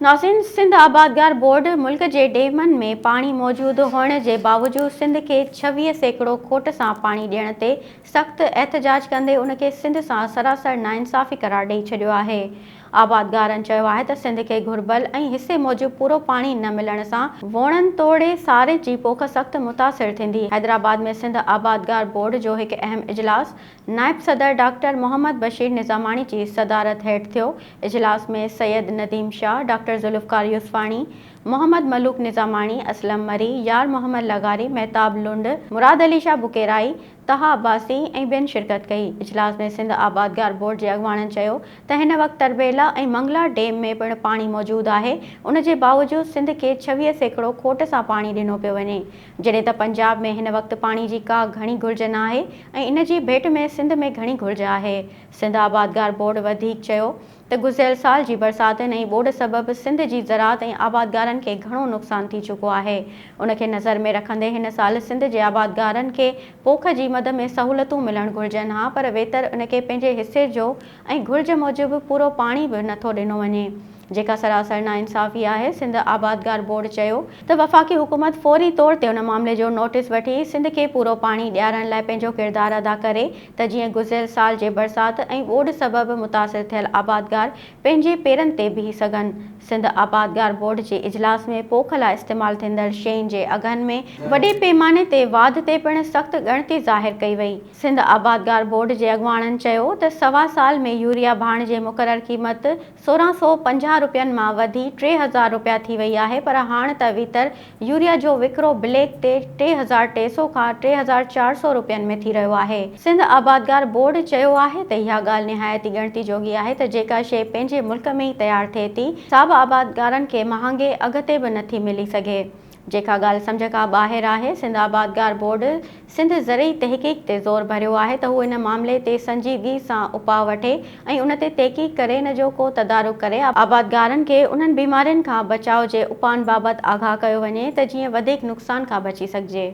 ناظرين سنڌ آبادگار بورڊ ملڪ جي ڊيمن ۾ پاڻي موجود هئڻ جي باوجود سنڌ کي 26% کوٽ سان پاڻي ڏيڻ تي سخت احتجاج ڪندي ان کي سنڌ سان سراسر ناانصافي قرار ڏئي ڇڏيو آهي. آبادگارن چيو آهي ته سنڌ کي گهربل ۽ حصي موجب پورو پاڻي نه ملڻ سان ووڻن توڙي سارين جي پوک سخت متاثر ٿيندي. حيدرآباد ۾ سنڌ آبادگار بورڊ جو هڪ اهم اجلاس نائب صدر ڊاڪٽر محمد بشير نظاماڻي جي صدارت هيٺ ٿيو. اجلاس ۾ سيد نديم شاهه، ڊاڪٽر ذوالفقار يوسفاڻي، محمد ملوڪ نظاماڻي، اسلم مري، يار محمد لغاري، مهتاب لنڊ، مراد علي شاهه بڪيرائي، طه عباسي ۽ ٻين شرڪت ڪئي. اجلاس ۾ سنڌ آبادگار بورڊ جي اڳواڻن چيو ته هن وقت تربيلا ۽ منگلا ڊيم ۾ پڻ پاڻي موجود آهي، ان جي باوجود سنڌ کي 26% کوٽ سان پاڻي ڏنو پيو وڃي. جڏهن ته پنجاب ۾ هن وقت پاڻي جي ڪا گهڻي گهرج ناهي ۽ ان جي ڀيٽ ۾ سنڌ ۾ گهڻي گهرج آهي. سنڌ آبادگار بورڊ وڌيڪ چيو ته گذريل سال جي برساتن ۽ ٻوڏ سبب سنڌ جي زراعت ۽ آبادگارن کي گهڻو نقصان ٿي چڪو آهي ان کي نظر ۾ رکندي هن سال سنڌ جي آبادگارن کي پوک جي مد ۾ سهولتون ملڻ گهرجن ها پر ويتر ان کي پنهنجي حصي جو ۽ گهرج موجب پورو پاڻي به نٿو ڏنو وڃي جيڪا سراسر ناانصافي آهي، سنڌ آبادگار بورڊ چيو ته وفاقي حڪومت فوري طور تي ان معاملي جو نوٽيس وٺي سنڌ کي پورو پاڻي ڏيارڻ لاء پنهنجو ڪردار ادا ڪري ته جيئن گذريل سال جي برسات ۽ ٻوڏ سبب متاثر ٿيل آبادگار پنهنجي پيرن تي بيهي سگهن. سنڌ آبادگار بورڊ جي اجلاس ۾ پوک لاء استعمال ٿيندڙ شين جي اگهن ۾ وڏي پيماني تي واڌ تي پڻ سخت ڳڻتي ظاهر ڪئي وئي. سنڌ آبادگار بورڊ جي اڳواڻن چيو ته سوا سال ۾ يوريا ڀاڻ جي مقرر قيمت 1650 رپين مان وڌي 3000 رپيا ٿي وئي آهي پر هاڻ ته ويتر يوريا جو وڪرو بليڪ تي 3300 کان 3400 رپين ۾ ٿي رهيو آهي. سنڌ آبادگار بورڊ چيو آهي ته اها ڳالهه نهايت ئي ڳڻتي جوڳي آهي ته جيڪا شيء پنهنجي ملڪ ۾ ئي تيار ٿئي ٿي سا به آبادگارن کي مهانگي اگهه تي به نٿي ملي سگهي. جيڪا ڳالهه سمجهه کان ٻاهر آهي. سنڌ آبادگار بورڊ سنڌ زرعي تحقيق تي زور ڀريو آهي ته هو ان معاملي تي سنجيدگي سان اپاء وٺي ۽ ان تي تحقيق ڪري ان جو ڪو تدارڪ ڪري آبادگارن کي انهن بيمارين کان بچاء جي اپائن بابت آگاهه ڪيو وڃي ته جيئن وڌيڪ نقصان کان بچي سگهجي.